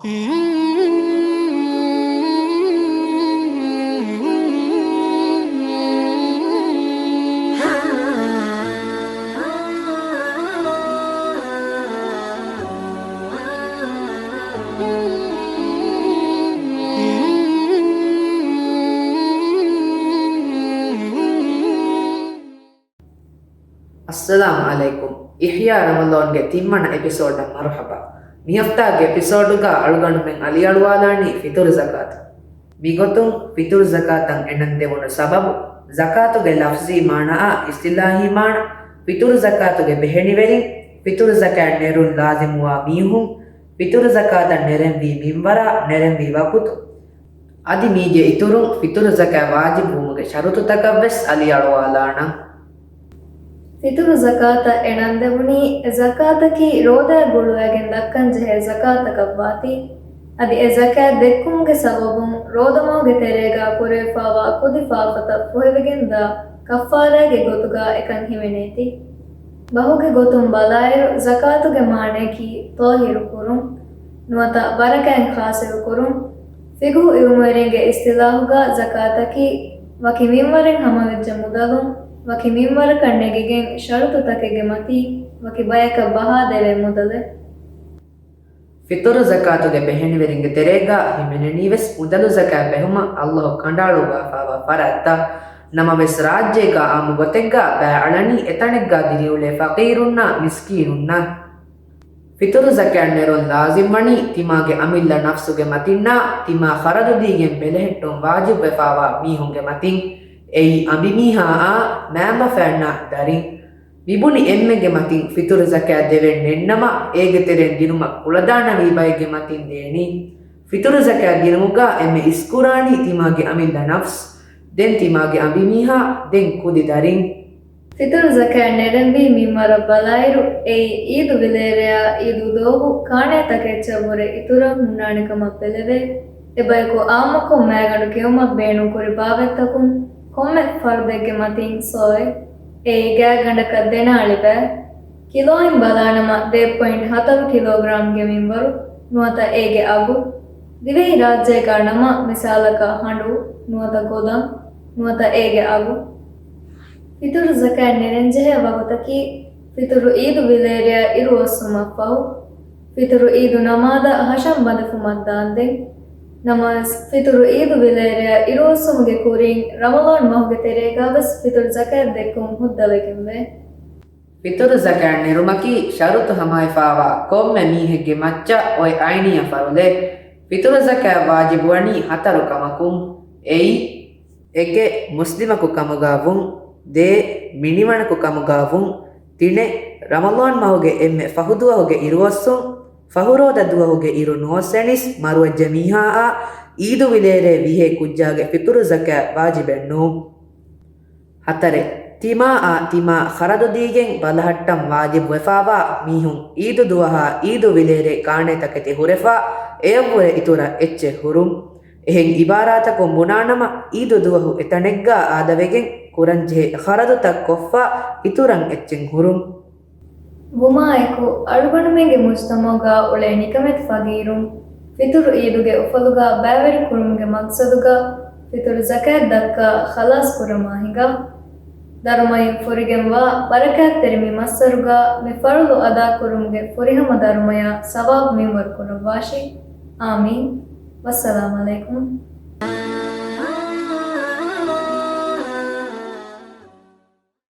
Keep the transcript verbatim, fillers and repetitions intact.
އައްސަލާމު ޢަލައިކުމް. އިޙްޔާ ރަމަޟާންގެ ތިންވަނަ އެޕިސޯޑަށް މަރުޙަބާ. މިހަފްތާގެ އެޕިސޯޑުގަ އަޅުގަނޑުމެން އަލިއަޅުވާލާނީ ފިތުރު ޒަކާތު. މިގޮތުން ފިތުރު ޒަކާތަށް އެނަން ދެވުނު ސަބަބު، ޒަކާތުގެ ލަފްޒީ މާނައާ އިޞްޠިލާޙީ މާނަ، ފިތުރު ޒަކާތުގެ ބެހެނިވެރިން، ފިތުރު ޒަކާތް ނެރުން ލާޒިމުވާ މީހުން، ފިތުރު ޒަކާތަށް ނެރެންވީ މިންވަރާ ނެރެންވީ ވަގުތު، އަދި މީގެ އިތުރުން ފިތުރު ޒަކާތް ވާޖިބުވުމުގެ ޝަރުޠުތަކަށްވެސް އަލިއަޅުވާލާނަން. ފިތުރު ޒަކާތަށް އެނަން ދެވުނީ، އެ ޒަކާތަކީ ރޯދައާ ގުޅުވައިގެން ދައްކަން ޖެހޭ ޒަކާތަކަށްވާތީ. އަދި އެ ޒަކާތް ދެއްކުމުގެ ސަބަބުން ރޯދަމަހުގެ ތެރޭގަ ކުރެވިފާވާ ކުދި ފާފަތައް ފޮހެވިގެންދާ ކައްފާރާގެ ގޮތުގަ އެކަން ހިމެނޭތީ. ބަހުގެ ގޮތުން ބަލާއިރު، ޒަކާތުގެ މާނަޔަކީ ޠާހިރު ކުރުން، ނުވަތަ ބަރަކާތް ޙާޞިލު ކުރުން. ފިޤުހު އިލްމުވެރިންގެ އިޞްޠިލާޙުގަ ޒަކާތަކީ ވަކި މިންވަރެއް ހަމަވެއްޖެ މުދަލުން، ވަކި މިންވަރަކަށް ނެގިގެން ޝަރުޠުތަކެއްގެ މަތީ ވަކި ބަޔަކަށް ބަހާދެވޭ މުދަލެއް. ފިޠުރު ޒަކާތުގެ ބެހެނިވެރިންގެ ތެރޭގަ ހިމެނެނީވެސް މުދަލު ޒަކާތް ބެހުމަށް ﷲ ކަނޑައަޅުއްވާފާވާ ފަރާތްތައް. ނަމަވެސް ރާއްޖޭގަ އާއްމު ގޮތެއްގަ ބައި އަޅަނީ އެތަނެއްގަ ދިރިއުޅޭ ފަޤީރުންނާ މިސްކީނުންނަށް. ފިޠުރު ޒަކާތް ނެރުން ލާޒިމްވަނީ ތިމާގެ އަމިއްލަ ނަފްސުގެ މަތިންނާ ތިމާ ޚަރަދުދީގެން ބެލެހެއްޓުން ވާޖިބުވެފާވާ މީހުންގެ މަތިން. އެއީ އަނބިމީހާއާ މައިންބަފައިންނާ ދަރިން. މިބުނި އެންމެގެ މަތިން ފިޠުރު ޒަކާތް ދެވެން ނެތްނަމަ، އޭގެ ތެރެއިން ދިނުމަށް ކުޅަދާނަވީ ބައެއްގެ މަތިން ދޭނީ. ފިޠުރު ޒަކާތް ދިނުމުގަ އެންމެ އިސްކުރާނީ ތިމާގެ އަމިއްލަ ނަފްސް، ދެން ތިމާގެ އަނބިމީހާ، ދެން ކުދި ދަރިން. ފިޠުރު ޒަކާތް ނެރެންވީ މިންވަރަށް ބަލާއިރު، އެއީ އީދު ވިލޭރެޔާ އީދު ދުވަހު ކާނޭތަކެއްޗަށްވުރެ އިތުރަށް ހުންނާނެ ކަމަށް ބެލެވޭ. އެބަޔަކު އާއްމުކޮށް މައިގަނޑު ކެއުމަށް ބޭނުންކުރި ބާވަތްތަކުން ކޮންމެ ފަރުދެއްގެ މަތިން ސޯއެއް، އެއީ ގާތްގަނޑަކަށް ދެނާޅި ބައެއް. ކިލޯއިން ބަލާނަމަ ދެ ޕޮއިންޓް ހަތަރު ކިލޯގްރާމްގެ މިންވަރު ނުވަތަ އޭގެ އަގު. ދިވެހިރާއްޖޭގަ ނަމަ މިސާލަކަށް ހަނޑޫ ނުވަތަ ގޮދަން ނުވަތަ އޭގެ އަގު. ފިޠުރު ޒަކާތް ނެރެންޖެހޭ ވަގުތަކީ، ފިޠުރު އީދު ވިލޭރެޔާ އިރުއޮއްސުމަށްފަހު، ފިޠުރު އީދު ނަމާދަށް ހަށަން ބަނދެފުމަށް ދާންދެން. ނަމަވެސް، ފިޠުރު އީދު ވިލޭރެޔާ އިރުއޮއްސުމުގެ ކުރިން ރަމަޟާން މަހުގެ ތެރޭގަވެސް ފިޠުރު ޒަކާތް ދެއްކުން ހުއްދަވެގެންވޭ. ފިޠުރު ޒަކާތް ނެރުމަކީ ޝަރުޠު ހަމަވެފާވާ ކޮންމެ މީހެއްގެ މައްޗަށް އޮތް އައިނީ ފަރުޟެއް. ފިޠުރު ޒަކާތް ވާޖިބުވަނީ ހަތަރު ކަމަކުން. އެއީ، އެކެއް، މުސްލިމަކު ކަމުގަ ވުން. ދޭއް، މިނިވަނަކު ކަމުގަ ވުން. ތިނެއް، ރަމަޟާން މަހުގެ އެންމެ ފަހު ދުވަހުގެ އިރުއޮއްސުން. ފަހު ރޯދަ ދުވަހުގެ އިރު ނުއޮއްސެނީސް މަރުވެއްޖެ މީހާއާ އީދު ވިލޭރޭ ވިހޭ ކުއްޖާގެ ފިޠުރު ޒަކާތް ވާޖިބެއް ނޫން. ހަތަރެއް، ތިމާއާ ތިމާ ޚަރަދު ދީގެން ބަލަހައްޓަން ވާޖިބުވެފާވާ މީހުން އީދު ދުވަހާ އީދު ވިލޭރޭ ކާނޭތަކެތި ހުރެފާ އެޔަށްވުރެ އިތުރަށް އެއްޗެއް ހުރުން. އެހެން އިބާރާތަކުން ބުނާނަމަ، އީދު ދުވަހު އެތަނެއްގާ އާދަވެގެން ކުރަންޖެހޭ ޚަރަދުތައް ކޮށްފާ އިތުރަށް އެއްޗެއް ހުރުން. ވުމާއެކު، އަޅުގަނޑުމެންގެ މުޖްތަމަޢުގާ އުޅޭ ނިކަމެތި ފަގީރުން ފިޠުރު އީދުގެ އުފަލުގާ ބައިވެރިކުރުމުގެ މަޤްޞަދުގާ ފިޠުރު ޒަކާތް ދައްކާ ޚަލާޞް ކުރަމާ ހިނގާ. ދަރުމައިން ފުރިގެންވާ ބަރަކާތްތެރި މި މައްސަރުގާ މި ފަރުޟު އަދާކުރުމުގެ ފުރިހަމަ ދަރުމަޔާ ސަވާބު މިންވަރު ކުރައްވާށި. އާމީން. ވައްސަލާމް ޢަލައިކުމް.